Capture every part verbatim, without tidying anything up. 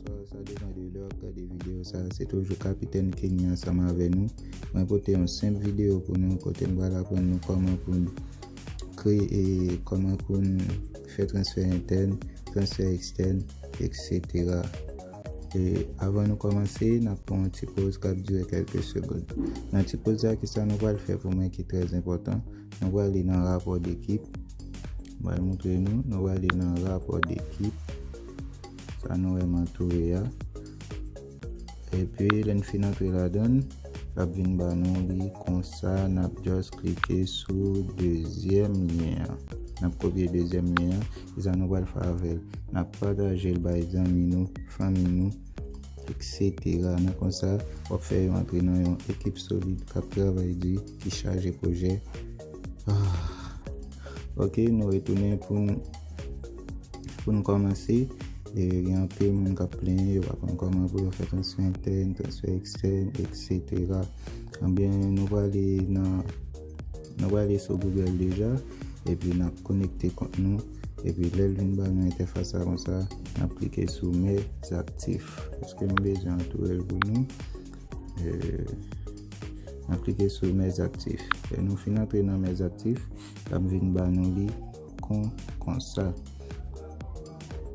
Sa depann de lè w ap gade videyo sa. Se toujou Kapitèn Kenny ansanm avè nou. Mwen pote yon senp videyo pou nou kote m pral aprann nou kòman pou n kreye, kòman pou n fè transfè entèn, transfè ekstèn, etsetera. E avan nou kòmanse, n ap pran yon ti poz k ap dire kèlke segonn. Nan ti poz la, kisa nou pral fè pou mwen ki trè enpòtan? Nou prale nan rapò dekip. M pral montre nou, nou prale nan rapò dekip. Sa nou wè m antoure a. Epi, lè n fin antre ladan l, l ap vin ba nou li konsa, n ap just klike sou dezyèm lyen an. N ap kopye dezyèm lyen an, e sa nou pral fè avè l? N ap pataje l bay zanmi nou, fanmi nou, etsetera. Nan konsa, w ap fè yo antre nan yon ekip solid k ap travay di, ki chaje pwojè. Ah. Ok, nou retounen pou n, pou n kòmanse. E, gen anpil moun k ap plenyen, yo pa konn kòman pou yo fè transfè entèn, transfè ekstèn, etsetera. Ebyen, nou prale nan, nou prale sou Google deja, epi n ap konekte kont nou. Epi lè l vin ba nou entèfas sa konsa, n ap klike sou Mes actifs. Paske m bezwen antoure l pou nou. E, n ap klike sou Mes actifs. Lè nou fin antre nan Mes actifs, l ap vin ba nou li kon, konsa.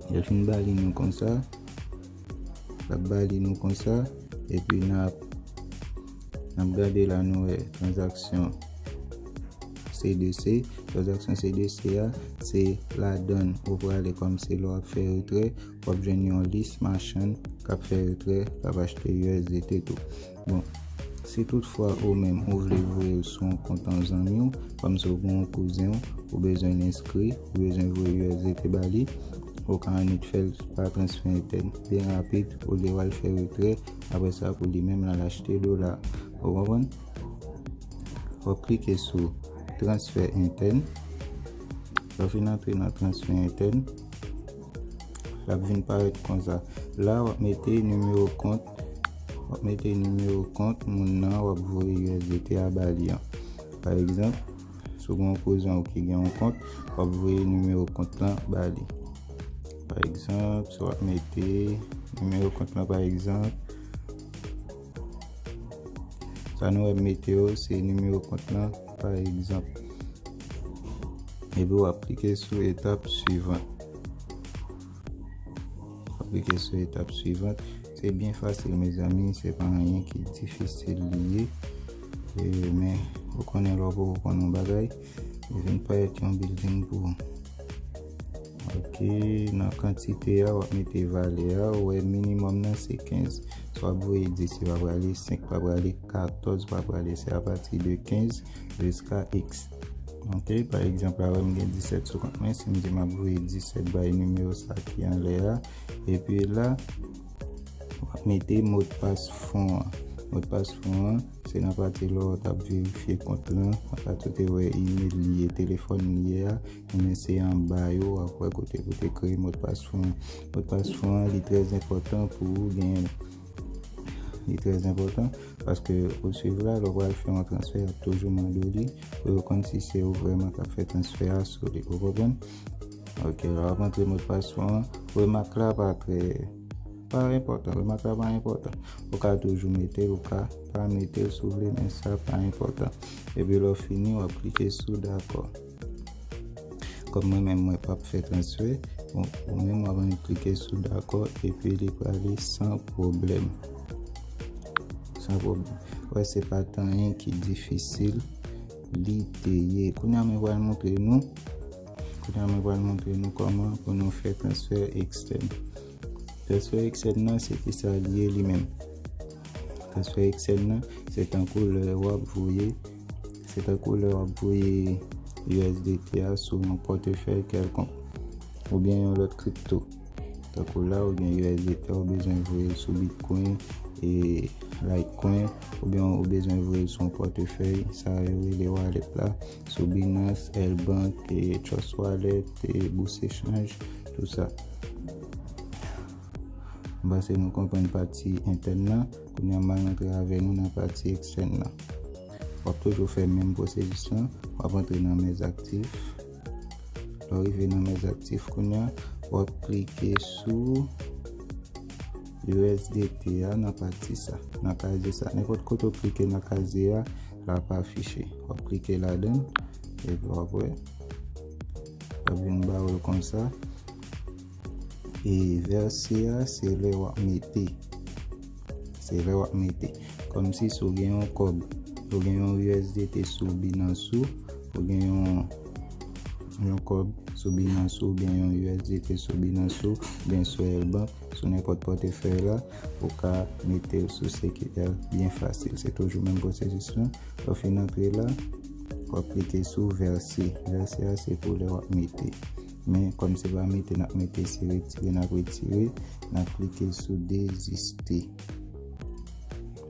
Lè l fin ba li nou konsa, l ap ba li nou konsa, epi n ap, n ap gade la, nou wè tranzaksyon C D C. Tranzaksyon C D C a, se ladan l ou prale kòm se lè w ap fè retrè, w ap jwenn yon lis machann k ap fè retrè, k ap achte U S D T tou. Bon, si toutfwa ou menm ou vle voye l sou yon kont yon zanmi w, kòm si w gen yon kouzen w, ou bezwen l enskri, ou bezwen voye U S D T ba li, ou ka annik fè l pa transfè entèn, byen rapid, olye w al fè retrè, apre sa pou li menm l al achte dola. Ou konprann? W ap klike sou transfè entèn. Lè w fin antre nan transfè entèn, l ap vin parèt konsa. La, w ap mete nimewo kont, w ap mete nimewo kont moun nan w ap voye U S D T a ba li an. Pa egzanp, si w gen yon kouzen w ki gen yon kont, w ap voye nimewo kont lan ba li. Pa egzanp, si w ap mete nimewo kont lan, pa egzanp, sa nou wè m mete yo, se nimewo kont lan, pa egzanp. Epi w ap klike sou etap swivan. W ap klike sou etap swivan. Se byen fasil, mezanmi, se pa anyen ki difisil li ye. E, men, ou konnen lè w poko konn yon bagay, li vin parèt yon building pou ou. Ok, nan kantite a, w ap mete valè a, ou wè minimòm nan se kenz. Si w ap voye dis, li pa prale, senk pa prale, katòz pa prale, se apati de kenz jiska X. Ok, pa egzanp, la, wè m gen disèt sou kont mwen, si m di m ap voye disèt bay nimewo sa ki anlè a, epi la, w ap mete modpas fon an. Modpas fon an, se nan pati lè w t ap verifye kont lan, nan pati w te wè email li ye, telefòn li ye a, ebyen se anba yo, w ap wè kote pou te kreye modpas fon an. Modpas fon an, li trè enpòtan pou ou genyen l. Li trè enpòtan, paske ou swiv la, lè w pral fè yon transfè, y ap toujou mande w li, pou yo konn si se ou vrèman k ap fè transfè a sou li. Ou konprann? Ok, lè w ap antre modpas fon an, remak la pa trè, pa enpòtan. Remak la pa enpòtan. Ou ka toujou mete l, ou ka pa mete l si w vle, men sa pa enpòtan. Epi lè w fini, w ap klike sou dakò. Kòm mwen menm, mwen p ap fè transfè, bon, ou menm w ap annik klike sou dakò, epi li prale san pwoblèm. San pwoblèm. Wè, se pa t anyen ki difisil li te ye. Kounye a, mwen pral montre nou, kounye a, mwen pral montre nou kòman pou nou fè transfè ekstèn. Transfè ekstèn nan, se kisa li ye li menm? Transfè ekstèn nan, se tankou lè w ap voye, se tankou lè w ap voye U S D T a sou yon pòtefèy kèlkonk, oubyen yon lòt kripto. Tankou la, ou gen U S D T a, ou bezwen voye l sou Bitcoin, e Litecoin, oubyen ou bezwen voye l sou yon pòtefèy, sa yo rele wallet la, sou Binance, L Bank, e Trust Wallet, e Boost Exchange, tout sa. M panse nou konprann pati entèn nan. Kounye a, m al rantre avè nou nan pati ekstèn nan. W ap toujou fè menm pwosesis lan. W ap antre nan Mes actifs. Lè w rive nan Mes actifs kounye a, w ap klike sou, U S D T a nan pati sa, nan kazye sa. Nenpòt kote w klike nan kazye a, l ap afiche. W ap klike ladan l, epi w ap wè. W ap vin ba w l konsa. E vèse a, se lè w ap mete. Se lè w ap mete. Kòmsi si w gen yon kòb, ou gen yon U S D T sou Binance ou, ou gen yon, yon kòb sou Binance ou, oubyen yon U S D T sou Binance ou, oubyen sou L Bank, sou nenpòt pòtefèy la, ou ka mete l sou C Q R byen fasil. Se toujou menm pwosesis lan. Lè w fin antre la, w ap klike sou vèse. Vèse a se pou lè w ap mete. Men kòm se pa mete n ap mete, se retire n ap retire, n ap klike sou deziste.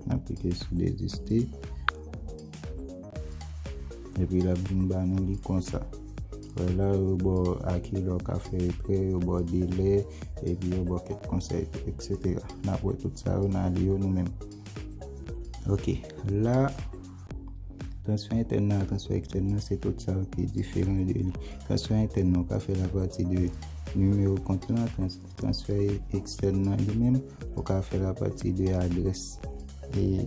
N ap klike sou deziste. Epi l ap vin ba nou li konsa. Wè la, yo ba w a ki lè w ka fè retrè, yo ba w delè, epi yo ba w kèk konsèy tou, et cetera. N ap wè tout sa yo, n a li yo nou menm. Ok, la, transfè entèn nan ak transfè ekstèn nan, se tout sa yo ki diferan de li. Transfè entèn nan, ou ka fè l apati de nimewo kont lan, trans-, transfè ekstèn nan li menm, ou ka fè l apati de adrès. E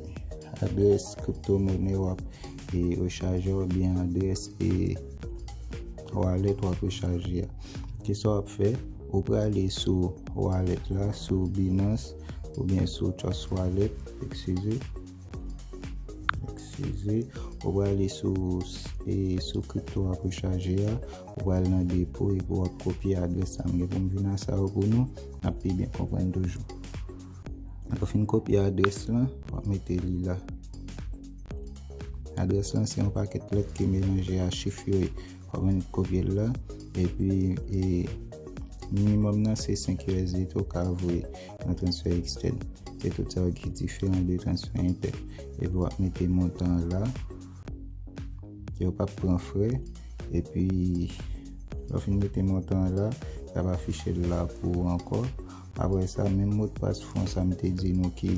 adrès kriptomonè w ap, e, rechaje a, oubyen adrès, e, wallet w ap rechaje a. Kisa w ap fè? Ou prale sou wallet la, sou Binance, oubyen sou Trust Wallet, eskize. Eskize. Ou prale sou, e, sou kripto w ap rechaje a, ou pral nan depo, epi w ap kopye adrès sa. M gen pou m vin a sa yo pou nou, n ap pi byen konprann toujou. Lè w fin kopye adrès lan, w ap mete li la. Adrès lan se yon pakèt lèt ki melanje a chif yo ye. W ap vin kopye l la. Epi, e, minimòm nan se senk U S D T ou ka voye nan transfè ekstèn. Se tout sa yo ki diferan de transfè entèn. Epi w ap mete montan an la. Yo p ap pran frè. Epi, lè w fin mete montan an la, l ap afiche l la pou ou ankò. Apre sa, menm modpas fon sa m te di nou ki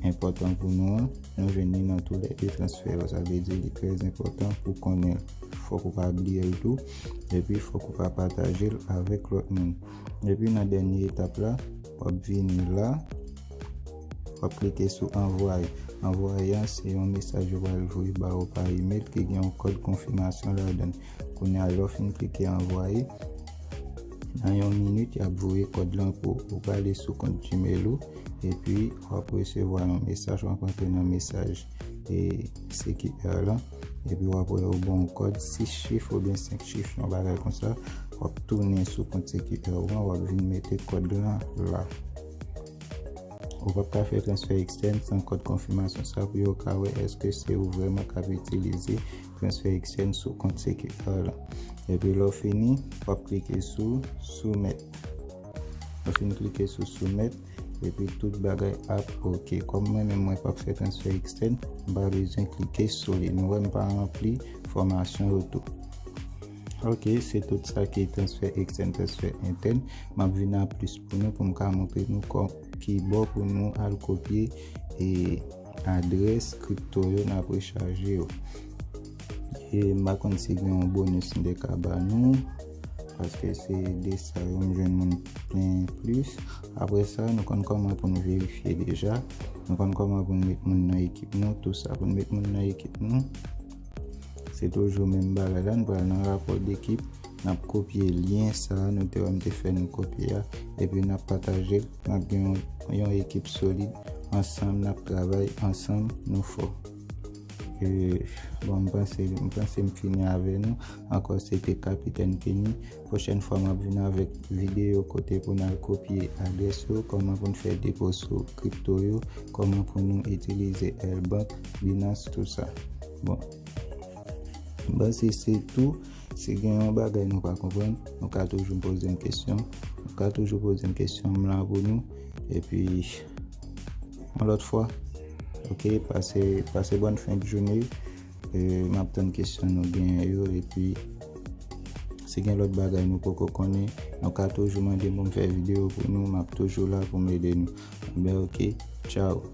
enpòtan pou nou an, nou jwenn li nan toulède transfè yo. Sa vle di li trè enpòtan pou konnen l. Fòk ou pa bliye l tou. Epi, fòk ou pa pataje l avèk lòt moun. Epi, nan dènye etap la, w ap vini la, w ap klike sou anvwaye. Anvwaye a, se yon mesaj yo pral voye ba ou pa imèl ki gen yon kòd konfimasyon ladan l. Kounye a, lè w fin klike anvwaye, nan yon minit, y ap voye kòd lan pou ou. Ou prale sou kont Gmail ou, epi w ap resevwa yon mesaj, w ap antre nan mesaj, e, C Q R lan, epi w ap wè yo ba w yon kòd sis chif oubyen senk chif, yon bagay konsa. W ap tounen sou kont C Q R ou an, w ap vin mete kòd lan la. Ou p ap ka fè transfè ekstèn san kòd konfimasyon sa pou yo ka wè èske se ou vrèman k ap itilize transfè ekstèn sou kont C Q R lan. Epi lè w fini, w ap klike sou soumèt. Lè w fin klike sou soumèt, epi tout bagay ap oke. Kòm mwen menm mwen p ap fè transfè ekstèn, m pa bezwen klike sou li. Nou wè m pa ranpli enfòmasyon yo tou. Ok, se tout sa ki transfè ekstèn, transfè entèn. M ap vin a plis pou nou, pou m ka montre nou kò-, ki bò pou nou al kopye, e, adrès kripto yo n ap rechaje yo. E m pa konn si gen yon bonus m te ka ba nou, paske se de sa yo m jwenn moun plen plis. Apre sa, nou konn kòman pou n verifye deja. Nou konn kòman pou n met moun nan ekip nou, tou sa. Pou n met moun nan ekip nou, se toujou menm bagay la, n pral nan rapò dekip, n ap kopye lyen sa a, nou te wè m te fè nou kopye a, epi n ap pataje l, n ap gen yon, yon ekip solid, ansanm n ap travay, ansanm nou fò. E, bon, m panse, m panse m fini avè nou. Ankò, se te Kapitèn Kenny. Pwochèn fwa, m ap vin avèk videyo kote pou n al kopye adrès yo, kòman pou n fè depo sou kripto yo, kòman pou nou itilize L Bank, Binance, tou sa. Bon, m panse se tou. Si gen yon bagay nou pa konprann, nou ka toujou poze m kesyon. Nou ka toujou poze m kesyon, m la pou nou. Epi, yon lòt fwa, ok, pase, pase bòn fen de jounen. E, m ap tann kesyon nou genyen yo. Epi, si gen lòt bagay nou poko konnen, nou ka toujou mande m pou m fè videyo pou nou. M ap toujou la pou m ede nou. Ebyen, ok, tchaw.